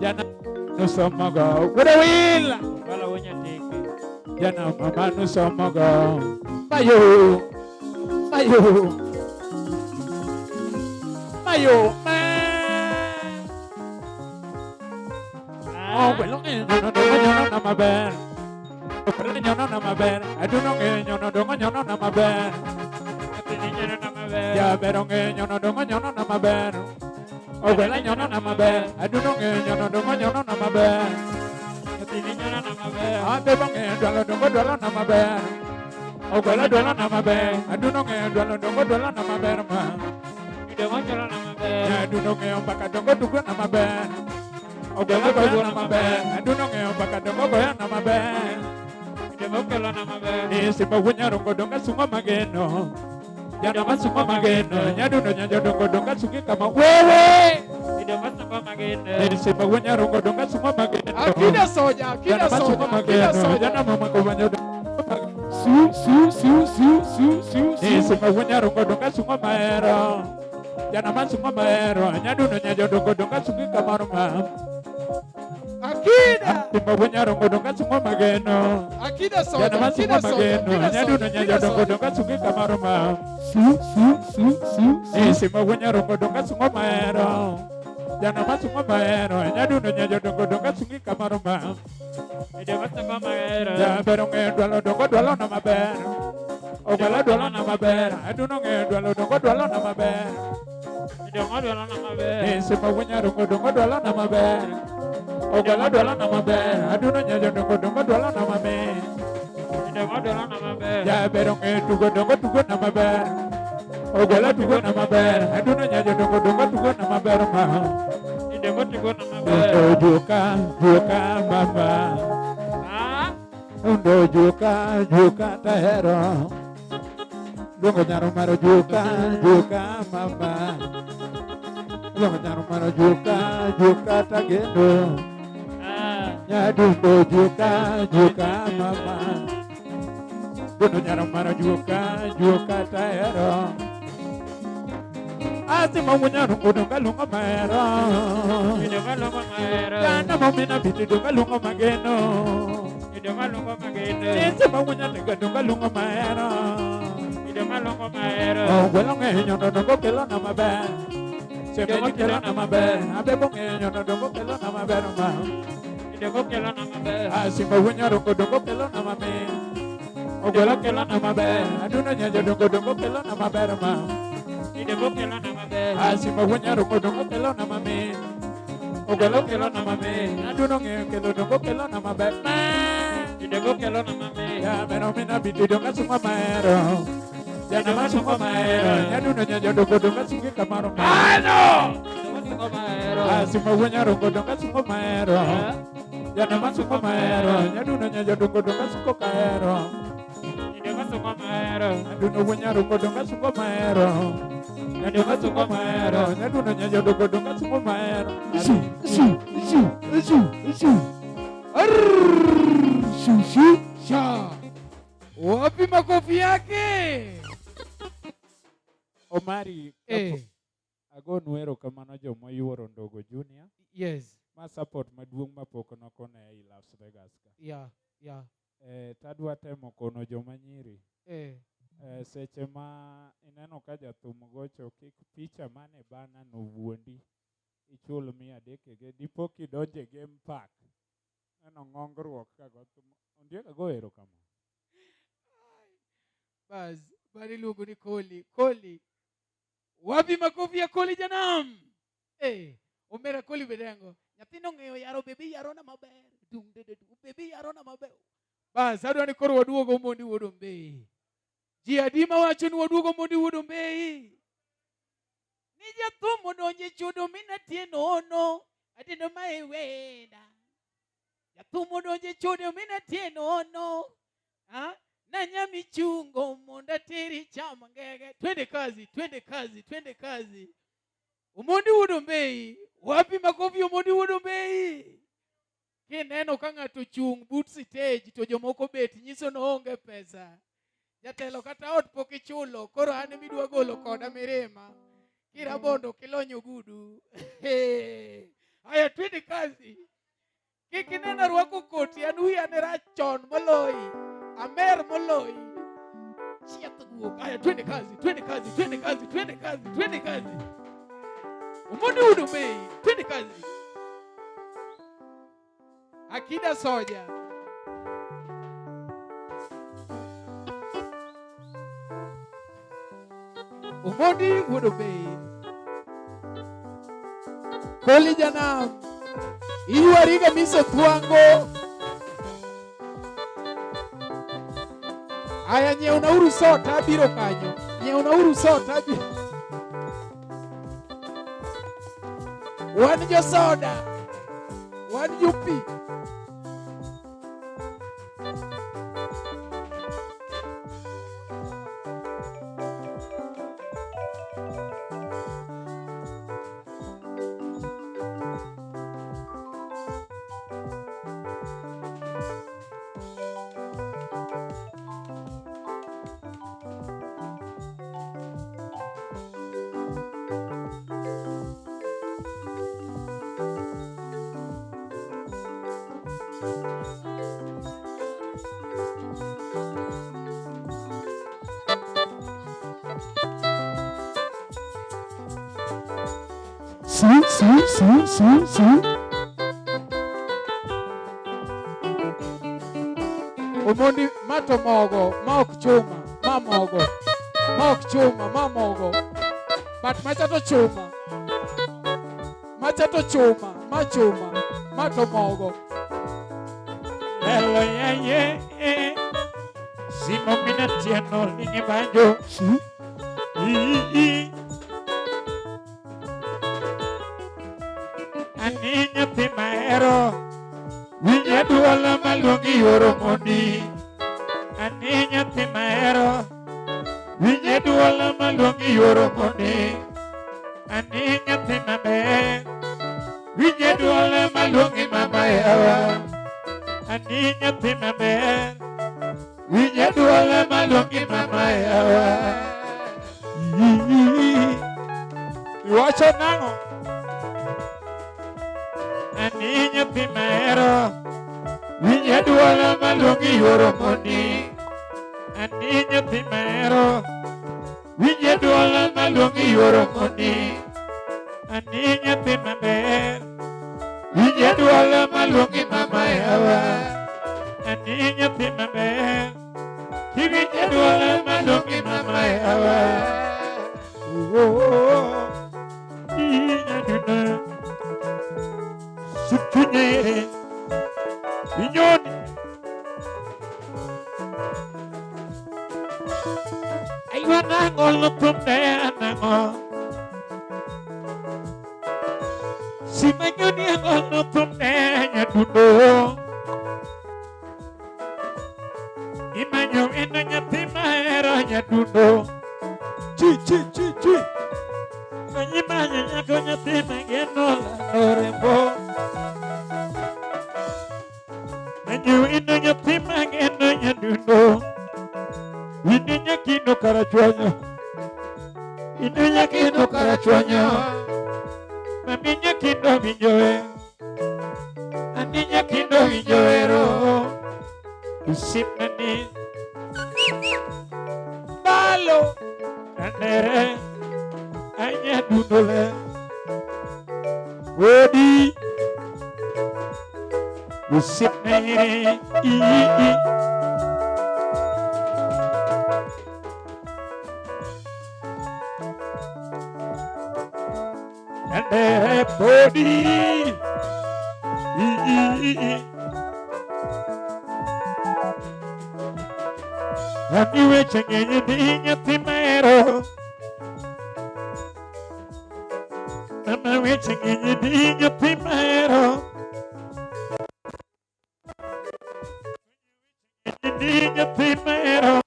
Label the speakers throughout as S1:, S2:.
S1: Jana nusomogo. Wuod Owila.
S2: Ogala wuo nyatike.
S1: Jana mama nusomogo. Mayo. Mayo. Mayo. Ma. Oh, gwelo ng'eyo nyono dongo nyono na maber. Ogwelo nyono na maber. Aduno ng'eyo nyono dongo nyono na maber.
S2: Nyathini nyono na maber.
S1: Jaber ong'eyo nyono dongo nyono na maber. Ogwelo nyono na maber. Aduno ng'eyo nyono dongo nyono na maber.
S2: Nyathini nyono na maber.
S1: Abebo ng'eyo dwalo dongo dwalo na maber. Ogwelo dwalo na maber. Aduno ng'eyo dwalo dongo dwalo na maber ma.
S2: Dongo nyono na maber.
S1: Aduno ng'eyo mbaka dongo tugo na maber. Ogwelo goyo na maber. Aduno ng'eyo mbaka dongo goyo na maber.
S2: Dongo kelo na maber.
S1: Ni simba wuonyarongo donga sungo mageno. Jana masungo mageno. Nyaduno nyajo dongo donga sungi kama wewe.
S2: Dongo sungo mageno.
S1: Ni simba wuonyarongo donga sungo mageno.
S3: Akida soja, akida
S1: Jana masungo
S3: soja, akida
S1: mageno.
S3: soja.
S1: Jana mama kobanyo
S3: Su, su, su, su, su, su,
S1: Ni
S3: su.
S1: simba wuonyarongo donga sungo mahero. Jana masungo mahero. Nyaduno nyajo dongo donga sungi kamaro ma.
S3: Akida,
S1: Simba wuonyarongo donga sungo mageno.
S3: akida soja,
S1: Jana masungo
S3: akida soja,
S1: mageno.
S3: akida
S1: Nyaduno
S3: soja,
S1: nyajo
S3: akida
S1: dongo
S3: soja.
S1: donga sungi kamaro ma.
S3: Su, su, su, su,
S1: Ni
S3: su.
S1: simba wuonyarongo donga sungo mahero. Jana masungo mahero. Nyaduno nyajo dongo donga sungi kamaro ma.
S2: Dongo sungo mageno.
S1: Jaber ong'eyo dwalo dongo dwalo na maber. Ogwalo dwalo na maber. Aduno ong'eyo dwalo dongo dwalo na maber.
S2: Dongo dwalo na maber.
S1: Ni simba wuonyarongo dongo dwalo na maber. Ogwalo dwalo na maber. Aduno nyajo dongo dongo dwalo na maber.
S2: Dongo dwalo na maber.
S1: Jaber ong'eyo tugo dongo tugo na maber. Ogwalo tugo na maber. Aduno nyajo dongo dongo tugo na maber ma.
S2: Dongo tugo na maber.
S1: Undo juka juka mama.
S2: Ah,
S1: Undo juka juka tahero. Luongo nyaro maro juka juka mama. Luongo nyaro maro juka juka tagendo.
S2: ah.
S1: Nyadundo juka juka mama. Dundo nyaro maro juka juka tahero. Asima wunyaro kudunga lungo mahero.
S2: Dongo lungo mahero.
S1: Jana momina biti dunga lungo mageno.
S2: Dongo lungo mageno.
S1: Nisima wunyatega dunga lungo mahero.
S2: Dongo lungo mahero.
S1: Ogwelo ng'eyo nyono dongo kelo na maber. Semeji kelo na maber. Abebo ng'eyo nyono dongo kelo na maber ma.
S2: Dongo kelo na maber.
S1: Asimba wunyaro dongo kelo na maber. Ogwelo kelo na maber. Aduno nyajo dongo dongo kelo na maber ma.
S2: Dongo kelo na maber.
S1: Asimba wunyaro dongo kelo na maber. Ogwelo kelo na maber. Aduno ng'eyo kelo dongo kelo na maber. Ma.
S2: Dongo kelo na maber.
S1: Ya mero mina biti donga sungo mahero. Jana masungo mahero. Nyaduno nyajo dongo donga sungi kamaro ma.
S2: Dongo sungo mahero.
S1: Asima wuonyarongo donga sungo mahero. Jana masungo mahero. Nyaduno nyajo dongo donga sungo kahero.
S2: Dongo sungo mahero.
S1: Nyaduno wuonyarongo donga sungo mahero. Nyaduno sungo mahero. Nyaduno nyajo dongo donga sungo mahero.
S3: Su, su, su, su, su. Arr, su, su, sha. Wapi makofi yake?
S1: Omari,
S3: Eh,
S1: agonu erokamano joma oyuoro Ndogo Junior.
S3: yes.
S1: Ma support maduong' mapok nokone ei Las Vegas ka.
S3: Yeah.
S1: Tadwa temo kono joma nyiri.
S3: Eh,
S1: Seche ma ineno ka jathum gocho kik picha mane bana no wuondi ichul 300 ege dipo kidonje game park neno ng'ongruok ka go thum ondiek ago erokamano.
S3: Bas, bali iluongo ni Koli. Koli. Wapi makofi ya Koli Janam? Eh, omera Koli bedengo. Nyathino ong'eyo yaro bebi yarona maber. Dung de de dung bebi yarona maber. Bas, adwa ni koro waduogo Omondi wuod Ombei. Ji adi mawacho ni waduogo Omondi wuod Ombei? Ni jathum odonje chudo mina tienono. Atendo mae wenda. Jathum odonje chudo mina tienono. Ha? Nanya michungo mondo ateri cham ngege. Twende kazi, twende kazi, twende kazi. Omondi wuod Ombei, wapi makofi Omondi wuod Ombei? Kineno ka ng'ato chung' but stage to jomoko bet nyiso ni oonge pesa. Jatelo kata ot pok ichulo, koro an emidwa golo koda mirima. Kirabondo kilonyo gudu. Haya. Aya twende kazi. Kik inena rwako koti, an wiya ne rach chon moloyi. Amer moloyi. Chieth guok. Aya twende kazi, twende kazi, twende kazi, twende kazi, twende kazi. Omondi udo bei, twende kazi. Akida soja. Omondi wuod Obei. Koli janam. Iywariga miso thwango. Aya nyiewnauru sota abiro kanyo. Nyiewnauru sota abiro. Wan jo soda. Wan jo pi. Si, si, si, si, si. Omondi ma to mogo, ma ok chuma, ma mogo. Ma ok chuma, ma mogo. But macha to chuma. Macha to chuma, ma chuma, ma to mogo.
S2: Lelo ye ye. Simo mina tieno lingi banjo.
S3: Si.
S2: I. Ani nyathi mahero. Winja duola maluongi yoro mondi. Ani nyathi mahero. Winja duola maluongi yoro mondi. Ani nyathi maber. Winja duola maluongi mama yawa. Ani nyathi maber. Winja duola maluongi mama yawa. Iwacho nang'o? Ani nyathi mahero. Winja duola maluongi yoro mondi. Ani nyathi mahero. Winja duola maluongi yoro mondi. Ani nyathi maber. Winja duola maluongi mama yawa. Ani nyathi maber. Kiwinja duola maluongi mama yawa. Oh, inyaduna. Sutunyere. Inyoni. Aywa nango lutumne anango. Simanyoni ango lutumne nyadundo. Imanyo eno nyathi mahero nyadundo.
S3: Chi, chi, chi, chi.
S2: Manyimanyo nyako nyathi mageno lando rembo. Manyo eno nyathi mageno nyadundo. Ino nyakino karachuonyo. Ino nyakino karachuonyo. Mami nyakino winjoe. Ani nyakino winjoero. Usimnani
S3: Balo.
S2: Anere. Anyadundole. Wodi. Usimnani. I. Anere podi. I. Ami weche ng'eny ni nyathi mahero. Mama weche ng'eny ni nyathi mahero. Ni nyathi mahero.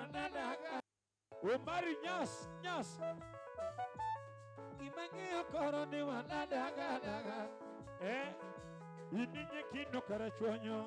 S2: wanadaga. Omari nyas nyas. Gimang'eyo koro ni wanadaga daga. Eh, ininye kino karachuonyo.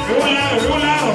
S2: Hola, hola.